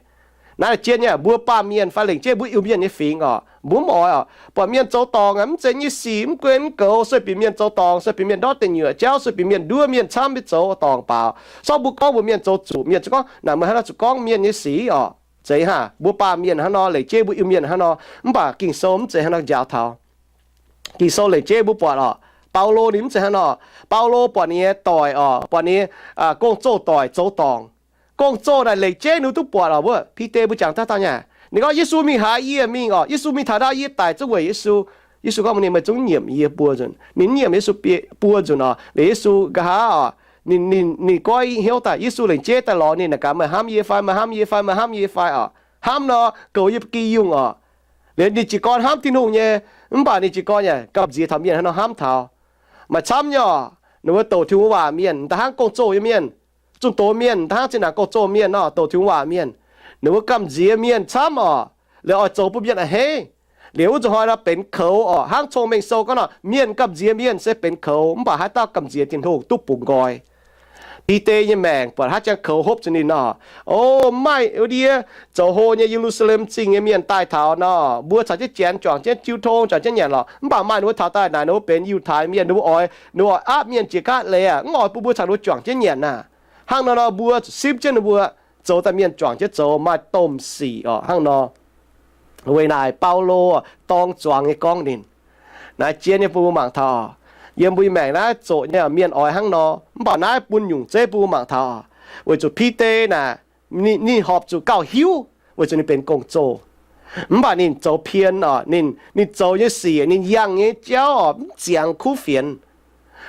Naaiv jien nyei, mbuo baamh mienh fai lengc jeiv mbuo Iu-Mienh nyei fingx oc, mbuo mv oix oc, buatc mienh zoux dorngc aqv, mv zeiz nyei sic, mv gunv mv goux, sueih bieqc mienh zoux dorngc, sueih bieqc mienh ndortv deic nyuoqc jauv, sueih bieqc mienh nduov mienh camv mienh zoux dorngc baaux. Se gorngv mbuo gorngv mbuox mienh zoux zuqc, mienh zuqc gorngv naaic meih hnangv naaiv zuqc gorngv mienh nyei sic oc. Zeiz hnangv mbuo baamh mienh hnangv nor, lengc jeiv mbuo Iu-Mienh hnangv nor, mv baac Ging-Sou mv zeiz hnangv nor njaaux taux. Ging-Sou lengc jeiv mbuo buatc oc, Baulo ninh mv zeiz hnangv nor. Baulo buatc ninh nyei doic oc, buatc ninh gong-zoh doic zoux dorngc. Gong-zoh naaic lengc jeiv ninh duqv buatc oc. Mbuo Bide mbuo jangx daaih dauh nyei, ninh gorngv, Yesu mingh haaix yie mingh oc. Yesu mingh taux ndau yie daic zungv weic Yesu. Yesu gorngv mbuox ninh, meih zungv nyiemc yie buo nzunc. Ninh nyiemc Yesu buo nzunc oc. Liuz Yesu nqa'haav oc, ninh, ninh, ninh goiv hnyouv daaih, Yesu lengc jeiv daaih lorz ninh, naaic gaax, meih hnamv yie fai, meih hnamv yie fai, meih hnamv yie fai oc. Hnamv nor, goux yie ba'gi yungh oc. Liuz ninh jiez gorn hnamv Tin-Hungh nyei, mv baac ninh jiez gorn yaac gamh nziex taux mienh hnangv nor hnamv taux. Maaih camv nyei oc, ninh mbuo douc Tin-Hungh waac mienh, m'daaih hnangv gong-zoh nyei mienh, zunh doz mienh, m'daaih hnangv zinh ndaangc gong-zoh mienh nor, douc Tin-Hungh waac mienh. Ninh mbuo gamh nziex mienh camv oc, liuz oix zoux bun mienh a'hneiv. Liuz wuov nzunc hnoi nor benx koux oc, hnangv Cong-Mengh Sou gorngv nor, mienh gamh nziex mienh se benx koux, mv baac haaix dauh gamh nziex Tin-Hungh duqv bungx nqoi. Bide nyei maengc buatc haaix jangx koux hopv zuqc ninh nor. O, mv maaih wuov ndiev zoux hlo nyei Ye^lu^saa^lem Zingh nyei mienh daaih taux nor, mbuo caux jienv janx juangc jienv jiu tong, juangc jienv nyanc lorqc. Mv baac maaih ninh mbuo taux daaih naaic, ninh mbuo benx Yiutai Mienh, ninh mbuo oix, ninh mbuo oix aapv mienh jiex gaatv leiz aqv, mv oix bun mbuo caux ninh mbuo juangc jienv nyanc aqv. Hnangv nor nor mbuo zuqc simv jienv ninh mbuo, zoux daaih mienh juangc jienv zoux maaih domh sic oc. Hnangv nor, weic naaic Baulo dorng zuangx nyei gorngv ninh. Naaiv jien nyei bun mbuo mangc taux oc. Yiem mbuo nyei maengc naaiv zoqc nyei mienh oix hnangv nor, mv baac naaiv bun nyungc zeiv bun mbuo mangc taux oc. Weic zuqc Bide naaic, ninh, ninh horpc zuqc gauh hiuv, weic zuqc ninh benx gong-zoh. Mv baac ninh zoux pien oc, ninh, ninh zoux nyei sic, ninh yangh nyei jauv oc, mv ziangx kuv fienx.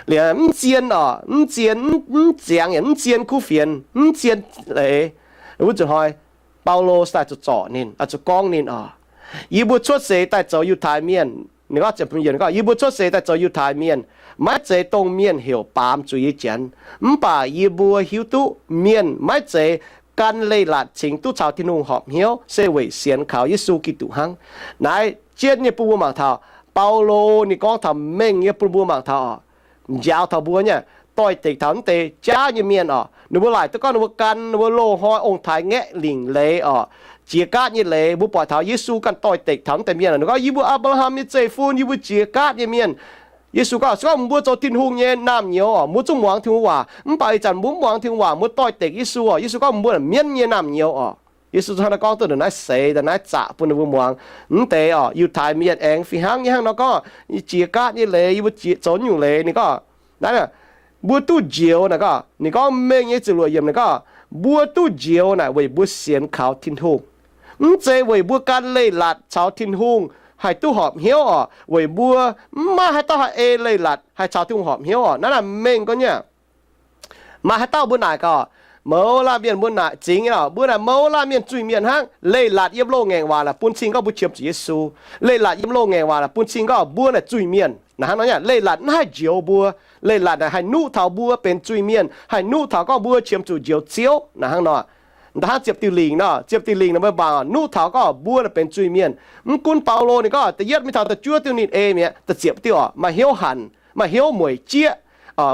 Liuz mv zien oc, mv zien, mv, mv ziangx yaac mv zien kuv fienx, mv zien leiz. Wuov nzunc hnoi, Baulo daaih zuqc zorc ninh, zuqc gorngv ninh oc. Yie mbuo cuotv seix daaih zoux Yiutai Mienh, ninh gorngv, yie mbuo cuotv seix daaih zoux Yiutai Mienh, maiv zeiz dongh mienh heuc baamz zuiz yie janx. Mv baac yie mbuo hiuv duqv mienh maiv zeiz gan leiz-latc cingx duqv caux Tin-Hungh horpc hnyouv, se weic sienx kaux Yesu Giduc hnangv. Naaiv jienv nyei bun mbuo mangc taux, Baulo ninh gorngv taux mengh nyei bun mbuo mangc taux oc. Njaaux taux mbuo nyei, doix-dekc taux naaiv deix jaav nyei mienh oc. Ninh mbuo laaic duqv gorngv ninh mbuo gan ninh mbuo loz-hnoi ong-taaix ngaeqv lingc leiz oc, jiex gaatv nyei leiz. Mbuo buatc taux Yesu ganh doix-dekc taux naaiv deix mienh. Ninh gorngv, Yie mbuo Apc^laa^ham nyei zeiv-fun, yie mbuo jiex gaatv nyei mienh. Yesu gorngv, Se gorngv mbuo zoux Tin-Hungh nyei naamh nyouz oc, mbuo zungv muangx Tin-Hungh waac. Mv baac ih zanc mbuo mv muangx Tin-Hungh waac, mbuo doix-dekc Yesu oc. Yesu gorngv, Mbuo naaic mienv nyei naamh nyouz oc. Yesu hnangv naaiv gorngv duqv ndongc naaiv seix, ndongc naaiv zaqc bun ninh mbuo muangx. Mv deix oc, Yiutai Mienh aengx fih hnangv nyei hnangv nor gorngv, Jiex gaatv nyei leiz, yie mbuo zoux nyungc leiz. Ninh gorngv, Naaiv, mbuo duqv njoux naaic gorngv, ninh gorngv mengh nyei ziepc luoqc yiemc naaic gorngv, Mbuo duqv njoux naaic weic mbuo sienx kaux Tin-Hungh. Mv zeiz weic mbuo gan leiz-latc caux Tin-Hungh haih duqv horpc hnyouv oc, weic mbuo mv maaih haaix dauh haih ei leiz-latc haih caux Tin-Hungh horpc hnyouv oc. Naaiv naaic mengh gorngv nyei. Maaih haaix dauh mbuo naaic gorngv, mouz laanh mienh mbuo naaic zingx nyei oc, mbuo naaic mouz laanh mienh zuiz-mienh hnangv. Leiz-latc yiem loz-ngaengc waac naaic bun cing gorngv mbuo qiemx zuqc Yesu. Leiz-latc yiem loz-ngaengc waac naaic bun cing gorngv mbuo naaic zuiz-mienh. Naaic hnangv nor nyei, leiz-latc mv haih njoux mbuo. Leiz-latc naaic haih nuqv taux mbuo benx zuiz-mienh, haih nuqv taux gorngv mbuo qiemx zuqc njoux Ziouv. Naaic hnangv nor, da'hnangv ziepc diuh lingc nor, ziepc diuh lingc naaic mbuo mangc, nuqv taux gorngv mbuo naaic benx zuiz-mienh. Mv gunv Baulo ninh gorngv, da'yietv mingh taux da'juov diuh ninh ei mi'aqv, da'ziepc diuh oc, maaih hnyouv hanc, maaih hnyouv mueic jieqv,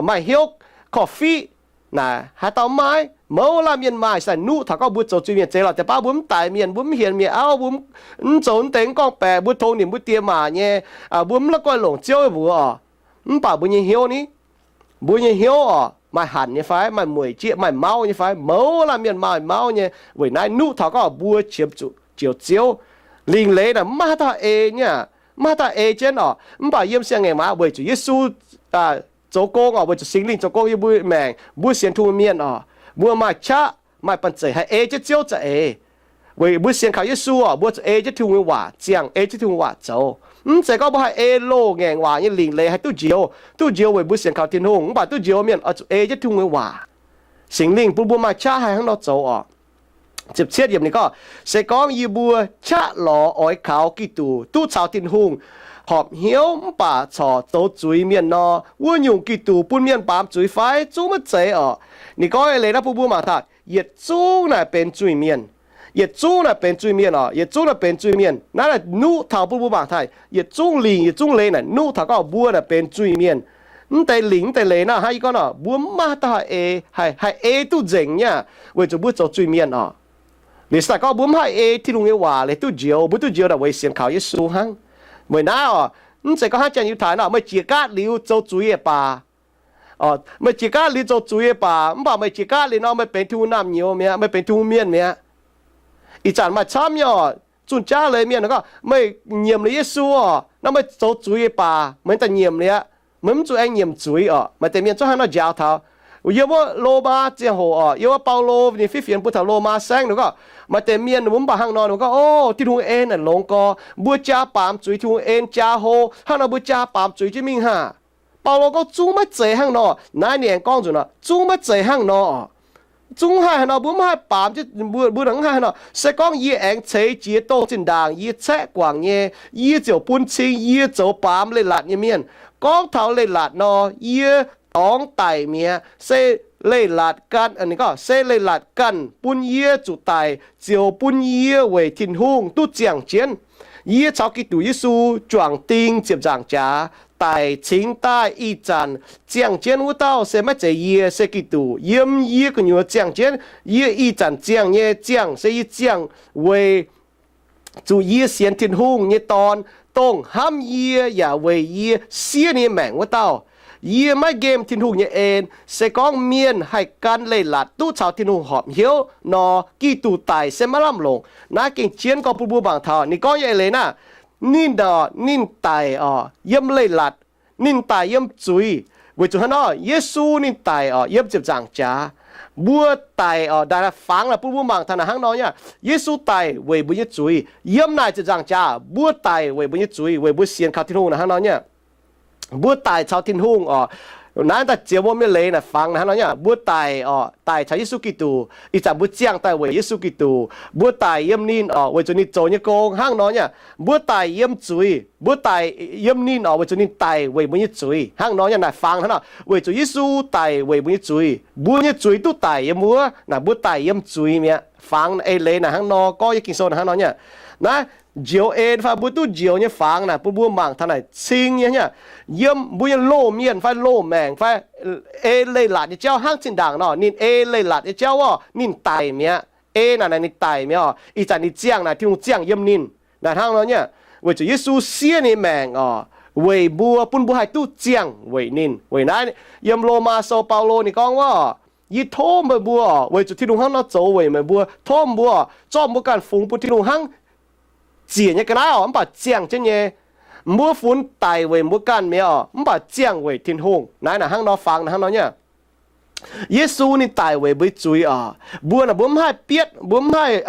maaih hnyouv korv-fiqv. Naaic haaix dauh maaih? Mouz laanh mienh maaih, se nuqv taux gorngv mbuo zoux zuiz-mienh zeiz lorqc. Deix baav mbuo mv daix mienh, mbuo mv hienx mienh auv, mbuo mv zoux naaiv deix mv gorngv-baeqc, mbuo tongx nimc mbuo die maac nyei, mbuo mv la'guaih longc Ziouv mbuox oc. Mv baac mbuo nyei hnyouv ni, mbuo nyei hnyouv oc, maaih hanc nyei fai, maaih mueic jieqv, maaih mauv nyei fai? Mouz laanh mienh maaih mauv nyei. Weic naaiv nuqv taux gorngv mbuo qiemx zuqc njoux Ziouv. Lingc leiz naaic mv maaih haaix dauh ei nyei, mv maaih haaix dauh ei jienv oc. Mv baac yiem siang-ngaengc waac weic zuqc Yesu zoux gong oc, weic zuqc Singx Lingh zoux gong yiem mbuo maengc, mbuo sienx Tin-Hungh mienh oc, mbuo maaih qaqv, maaih banh zeic haih ei jienv Ziouv za'eix. Weic mbuo sienx kaux Yesu oc, mbuo zuqc ei jienv Tin-Hungh nyei waac ziangh, ei jienv Tin-Hungh waac zoux. Mv zeiz gorngv mbuo haih ei loz-ngaengc waac nyei lingc leiz haih duqv njoux. Duqv njoux weic mbuo sienx kaux Tin-Hungh, mv baac duqv njoux mienh oix zuqc ei jienv Tin-Hungh nyei waac. Singx Lingh bun mbuo maaih qaqv haih hnangv nor zoux oc. Ziepc cietv yiemc ninh gorngv, Se gorngv yie mbuo qaqv lorz oix kaux Giduc duqv caux Tin-Hungh horpc hnyouv mv baac corc zoux zuiz mienh nor, wuov nyungc Giduc bun mienh baamz zuiz fai? Zungv maiv zeiz oc. Ninh gorngv eix leiz naaiv bun mbuo mangc taux yietc zungv naaic benx zuiz-mienh. Yietc zungv naaic benx zuiz-mienh oc. Yietc zungv naaic benx zuiz-mienh. Naaiv naaic nuqv taux bun mbuo mangc taux yietc zungv lingc, yietc zungv leiz naaic nuqv taux gorngv mbuo naaic benx zuiz-mienh. Mv deix lingc, mv deix leiz naaic hnangv yie gorngv nor, mbuo mv maaih haaix dauh haih ei, haih, haih ei duqv nzengc nyei aqv, weic zuqc mbuo zoux zuiz-mienh oc. Liuz se daaih gorngv mbuo mv haih ei Tin-Hungh nyei waac leiz duqv njoux, mbuo duqv njoux naaic weic sienx kaux Yesu hnangv. Weic naaiv oc, mv zeiz gorngv hnangv janx-Yiutai nor, meih jiex gaatv liuz zoux zuiz yaac baac, meih jiex gaatv liuz zoux zuiz yaac baac, mv baac meih jiex gaatv liuz nor, meih benx Tin-Hungh naamh nyouz mi'aqv, meih benx Tin-Hungh mienh mi'aqv. Ih zanc maaih camv nyei oc, zunh jaav leiz mienh gorngv, meih nyiemc liuz Yesu oc, nor meih zoux zuiz yaac baac, meih daaih nyiemc liuz aqv. Meih mv zuqc aengx nyiemc zuiz oc. Maaih deix mienh zungv hnangv nor njaaux taux. Yiem wuov Lomaa ziangh hoc oc, yiem wuov Baulo ninh fiev fienx bun taux Lomaa saengv ninh gorngv, maaih deix mienh ninh mbuo mv baac hnangv nor, ninh mbuo gorngv, O, Tin-Hungh en naaic longx gorx, mbuo jaa baamz zuiz, Tin-Hungh en jaa hlo, hnangv nor mbuo jaa baamz zuiz jienv mingh haah? Baulo gorngv, Zungv maiv zeiz hnangv nor. Naaiv ninh aengx gorngv nzunc nor, zungv maiv zeiz hnangv nor. Zungv mv haih haaix nor, mbuo mv haih baamz, mbuo, mbuo hnangv haaix nor. Se gorngv yie aengx ceix jiez dongh zinh ndaangc yie caeqv guangc nyei, yie ziouc bun cing yie zoux baamz leiz-latc nyei mienh. Gorngv taux leiz-latc nor, yie dorngx daic mi'aqv. Se leiz-latc ganh, ninh gorngv, se leiz-latc ganh bun yie zuqc daic, ziouc bun yie weic Tin-Hungh duqv ziangh jienv. Yie caux Giduc Yesu juangc ding ziepc nzaangc jaax, daic cingx daaih ih zanc ziangh jienv wuov dauh se maiv zeiz yie, se Giduc yiem yie gu'nyuoz ziangh jienv. Yie ih zanc ziangh nyei ziangh se yie ziangh weic zuqc yie sienx Tin-Hungh nyei Dorn, dongh hnamv yie yaac weic yie siev ninh nyei maengc wuov dauh. Yie maiv nqemh Tin-Hungh nyei en. Se gorngv mienh haih gan leiz-latc duqv caux Tin-Hungh horpc hnyouv nor, Giduc daic se maiv lamh longc. Naaiv gengh jienv gorngv bun mbuo mangc taux ninh gorngv nyei eix leiz naaiv. Ninh oc, ninh daic oc, yiem leiz-latc, ninh daic yiem zuiz. Weic zuqc hnangv nor, Yesu ninh daic oc, yiem ziepc nzaangc jaax. Mbuo daic oc, daaih fangx naaic bun mbuo mangc taux naaic hnangv nor nyei. Yesu daic weic mbuo nyei zuiz. Yiem naaic ziepc nzaangc jaax, mbuo daic weic mbuo nyei zuiz, weic mbuo sienx kaux Tin-Hungh naaic hnangv nor nyei. Mbuo daic caux Tin-Hungh oc. Naaiv daaih ziex wuom nyei leiz naaic fangx naaic hnangv nor nyei. Mbuo daic oc, daic caux Yesu Giduc. Ih zanc mbuo ziangh daaih weic Yesu Giduc. Mbuo daic yiem ninh oc, weic zuqc ninh zoux nyei gong hnangv nor nyei. Mbuo daic yiem zuiz, mbuo daic yiem ninh oc, weic zuqc ninh daic weic mbuo nyei zuiz hnangv nor nyei. Naaic fangx hnangv nor, weic zuqc Yesu daic weic mbuo nyei zuiz, mbuo nyei zuiz duqv daic yiem wuov. Naaic mbuo daic yiem zuiz mi'aqv. Fangx eix leiz naaic hnangv nor, gorngv nyei Ging-Sou naaic hnangv nor nyei. Naaiv njoux en fai mbuo duqv njoux nyei fangx naaic bun mbuo mangc taux naaic cing nyei, yiem mbuo nyei loz-mienh fai loz-maengc fai ei leiz-latc nyei jauv hnangv zinh ndaangc nor, ninh ei leiz-latc nyei jauv orqc, ninh daic mi'aqv. Ei naaic, naaic ninh daic mi'aqv orqc. Ih zanc ninh ziangh naaic, Tin-Hungh ziangh yiem ninh. Naaic hnangv nor nyei. Weic zuqc Yesu siev ninh maengc orqc, weic mbuo, bun mbuo haih duqv ziangh weic ninh. Weic naaiv, yiem Lomaa Sou Baulo ninh gorngv wuov, yie tov meih mbuo orqc, weic zuqc Tin-Hungh hnangv nor zoux weic meih mbuo, tov mbuo orqc, zorqv mbuo ganh fungx bun Tin-Hungh hnangv ziec nyei ga'naaiv orqc, mv baac ziangh jienv nyei. Mbuo funx daic weic mbuo ganh mi'aqv orqc, mv baac ziangh weic Tin-Hungh. Naaiv, naaic hnangv nor fangx naaic hnangv nor nyei. Yesu ninh daic weic mbuo nyei zuiz orqc. Mbuo naaic mbuo mv haih bietv, mbuo mv haih,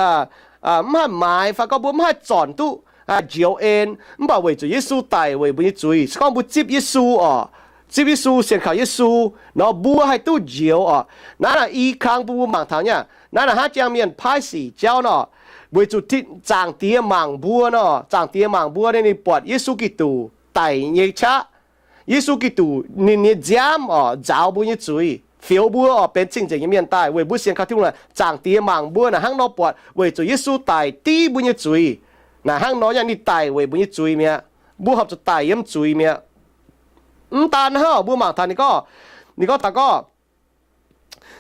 mv haih maaiz fai gorngv mbuo mv haih zornc duqv njoux en, mv baac weic zuqc Yesu daic weic mbuo nyei zuiz, se gorngv mbuo zipv Yesu orqc, zipv Yesu, sienx kaux Yesu nor, mbuo haih duqv njoux orqc. Naaiv naaic i kang bun mbuo mangc taux nyei. Naaiv naaic hnangv jangx mienh paaiv sic jauv nor, weic zuqc Zaangc Diex mangc mbuo nor, Zaangc Diex mangc mbuo, ninh buatc Yesu Giduc daic nyei qaqv. Yesu Giduc ninh nyei nziaamv orqc, nzaaux mbuo nyei zuiz, fioux mbuo orqc benx cing-nzengc nyei mienh daaih. Weic mbuo sienx kaux Tin-Hungh naaic, Zaangc Diex mangc mbuo naaic hnangv nor buatc weic zuqc Yesu daic div mbuo nyei zuiz. Naaic hnangv nor nyei, ninh daic weic mbuo nyei zuiz mi'aqv. Mbuo horpc zuqc daic yiem zuiz mi'aqv. Mv daan hnangv, mbuo mangc taux ninh gorngv, ninh gorngv taux gorngv,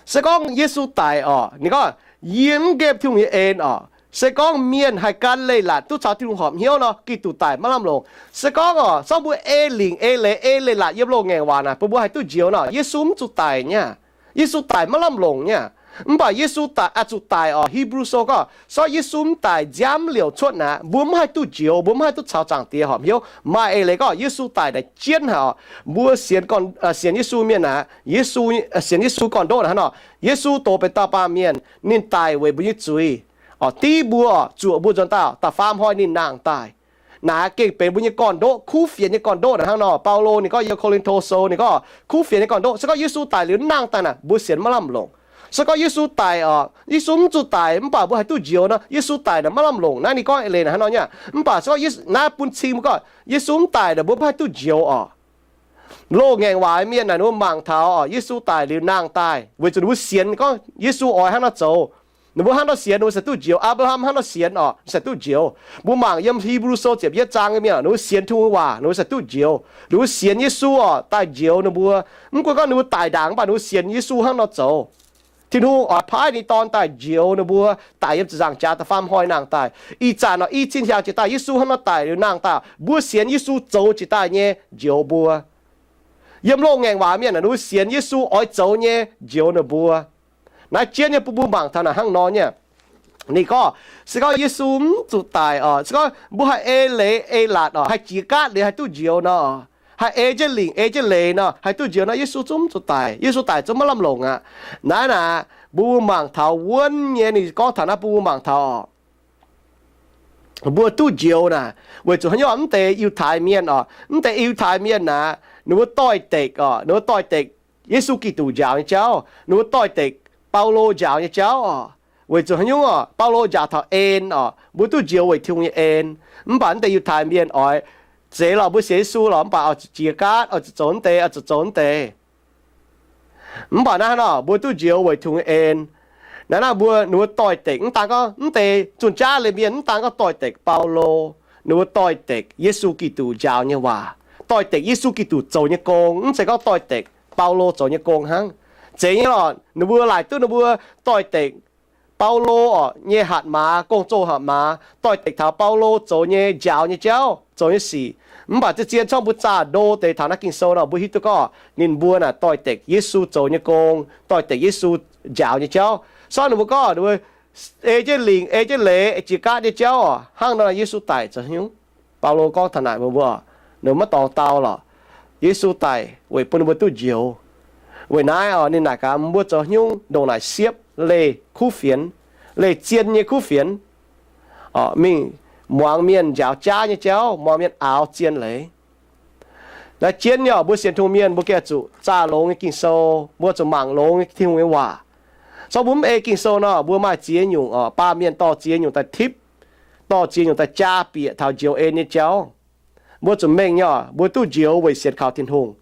se gorngv Yesu daic orqc, ninh gorngv, yie mv nqemh Tin-Hungh nyei en orqc. Se gorngv mienh haih gan leiz-latc duqv caux Tin-Hungh horpc hnyouv nor, Giduc daic maiv lamh longc. Se gorngv orqc, se gorngv mbuo ei lingc ei leiz ei leiz-latc yiem loz-ngaengc waac naaic bun mbuo haih duqv njoux nor, Yesu mv zuqc daic nyei aqv. Yesu daic maiv lamh longc nyei aqv. Mv baac Yesu daic, aqc zuqc daic orqc. Hipv^lu Sou gorngv, se gorngv Yesu mv daic nziaamv liouc cuotv naaic, mbuo mv haih duqv njoux, mbuo mv haih duqv caux Zaangc Diex horpc hnyouv. Maaih eix leiz gorngv Yesu daic naaic jienv haic orqc. Mbuo sienx, sienx Yesu mienh naaic, Yesu, sienx Yesu gorn-ndoqv naaic hnangv nor, Yesu doz benx dauh baamh mienh, ninh daic weic mbuo nyei zuiz orqc, div mbuo orqc, zuoqc mbuo nzuonx daauh, da'faam hnoi ninh nangh daaih. Naaic gengh benx mbuo nyei gorn-ndoqv, kuv fienx nyei gorn-ndoqv naaic hnangv nor. Baulo ninh gorngv yiem Ko^lin^to Sou ninh gorngv, kuv fienx nyei gorn-ndoqv. Se gorngv Yesu daic liuz nangh daaih naaic, mbuo sienx maiv lamh longc. Se gorngv Yesu daic orqc, Yesu mv zuqc daic mv baac mbuo haih duqv njoux nor, Yesu daic naaic maiv lamh longc. Naaiv ninh gorngv eix leiz naaic hnangv nor nyei. Mv baac se gorngv Yesu, naaiv bun cing mbuo gorngv Yesu mv daic naaic mbuo mv haih duqv njoux orqc. Loz-ngaengc waac mienh naaic ninh mbuo mangc taux orqc, Yesu daic liuz nangh daaih weic zuqc ninh mbuo sienx gorngv Yesu oix hnangv nor zoux. Ninh mbuo hnangv nor sienx, ninh mbuo se duqv njoux. Aa^ber^ham hnangv nor sienx orqc, se duqv njoux. Mbuo mangc yiem Hipv^lu Sou ziepc yietv zaang nyei mienh, ninh mbuo sienx Tin-Hungh waac, ninh mbuo se duqv njoux. Ninh mbuo sienx Yesu orqc, daaih njoux ninh mbuo. Mv gunv gorngv ninh mbuo daic ndaangc mv baac ninh mbuo sienx Yesu hnangv nor zoux. Tin-Hungh oix paaiv ninh Dorn daaih njoux ninh mbuo, daic yiem ziepc nzaangc jaax da'faam hnoi nangh daaih. Ih zanc orqc, i cin hiaangx jiex daaih Yesu hnangv nor daic liuz nangh daaih, mbuo sienx Yesu zoux jiex daaih nyei njoux mbuo. Yiem loz-ngaengc waac mienh naaic, ninh mbuo sienx Yesu oix zoux nyei njoux ninh mbuo. Naaiv jienv nyei bun mbuo mangc taux naaic hnangv nor nyei. Ninh gorngv, se gorngv Yesu mv zuqc daic orqc, se gorngv mbuo haih ei leiz ei latc orqc, haih jiex gaatv liuz haih duqv njoux nor, haih ei jienv lingc ei jienv leiz nor, haih duqv njoux nor, Yesu zungv mv zuqc daic. Yesu daic zungv maiv lamh longc aqv. Naaiv naaic, mbuo mangc taux wuonv nyei, ninh gorngv taux naaiv bun mbuo mangc taux orqc, mbuo duqv njoux naaic, weic zuqc haaix nyungc? Mv deix Yiutai Mienh orqc, mv deix Yiutai Mienh naaic, ninh mbuo doix-dekc orqc, ninh mbuo doix-dekc Yesu Giduc njaaux nyei jauv, ninh mbuo doix-dekc Baulo njaaux nyei jauv orqc. Weic zuqc haaix nyungc orqc? Baulo njaaux taux en orqc, mbuo duqv njoux weic Tin-Hungh nyei en. Mv baac mv deix Yiutai Mienh oix, zeiz lorqc, mbuo sienx Yesu lorqc, mv baac oix zuqc jiex gaatv, oix zuqc zoux mv deix, oix zuqc zoux mv deix. Mv baac naaiv nor, mbuo duqv njoux weic Tin-Hungh nyei en. Naaiv naaiv mbuo, ninh mbuo doix-dekc mv daan gorngv mv deix zunh jaav leiz mienh, mv daan gorngv doix-dekc Baulo, ninh mbuo doix-dekc Yesu Giduc njaaux nyei waac, doix-dekc Yesu Giduc zoux nyei gong, mv zeiz gorngv doix-dekc Baulo zoux nyei gong hnangv. Zeiz nyei lorqc, ninh mbuo laaic duqv ninh mbuo doix-dekc Baulo orqc nyei hatc maaz, gong-zoh hatc maaz, doix-dekc taux Baulo zoux nyei njaaux nyei jauv, zoux nyei sic. Mv baac zien-zien corc mbuo zaah ndo deix taux naaiv Ging-Sou nor, mbuo hiuv duqv gorngv ninh mbuo naaic doix-dekc Yesu zoux nyei gong, doix-dekc Yesu njaaux nyei jauv. Sortv ninh mbuo gorngv ninh mbuo ei jienv lingc, ei jienv leiz, jiex gaatv nyei jauv orqc, hnangv nor Yesu daic zoux haaix nyungc? Baulo gorngv taux naaic mbuo, mbuo, ninh mbuo maiv dorngx dau lorqc. Yesu daic weic bun ninh mbuo duqv njoux. Weic naaiv orqc, ninh naaic gaax mbuo zoux haaix nyungc ndongc naaic siepv leih kuv fienx, leih zien nyei kuv fienx, orqc, mingh muangx mienh njaaux jaav nyei jauv, muangx mienh aaux zien leiz. Naaiv jienv nyei orqc, mbuo sienx Tin-Hungh mienh mbuo gengh zuqc zaah longx nyei Ging-Sou, mbuo zuqc mangc longx nyei Tin-Hungh nyei waac. Sortv mbuo mv ei Ging-Sou nor, mbuo maaih ziex nyungc orqc, baamh mienh dorh ziex nyungc daaih tipv, dorh ziex nyungc daaih jaa bieqc taux njoux en nyei jauv. Mbuo zuqc mengh nyei orqc, mbuo duqv njoux weic sienx kaux Tin-Hungh.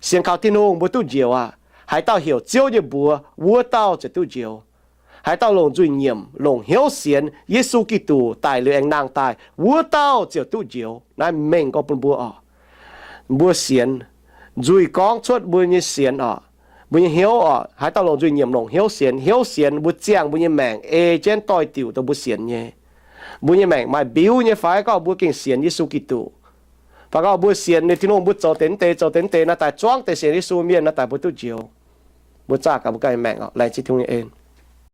Sienx kaux Tin-Hungh mbuo duqv njoux aqv. Haaix dauh heuc Ziouv nyei mbuox, wuov dauh ziouc duqv njoux. Haaix dauh longc nzuih nyiemc, longc hnyouv sienx Yesu Giduc daic liuz aengx nangh daaih, wuov dauh ziouc duqv njoux. Naaiv mengh gorngv bun mbuo oc. Mbuo sienx, nzuih gorngv cuotv mbuo nyei sienx oc, mbuo nyei hnyouv oc. Haaix dauh longc nzuih nyiemc, longc hnyouv sienx, hnyouv sienx mbuo ziangh mbuo nyei maengc ei jienv doix-diuc dongh mbuo sienx nyei. Mbuo nyei maengc maaih mbiuv nyei fai gorngv mbuo gengh sienx Yesu Giduc, fai gorngv mbuo sienx ninh Tin-Hungh, mbuo zoux deix deix, zoux deix deix naaiv daaih, zuangv deix sienx Yesu mienh naaiv daaih mbuo duqv njoux. Mbuo zaah gaax mbuo ganh maengc oc, laengz zingh Tin-Hungh nyei en.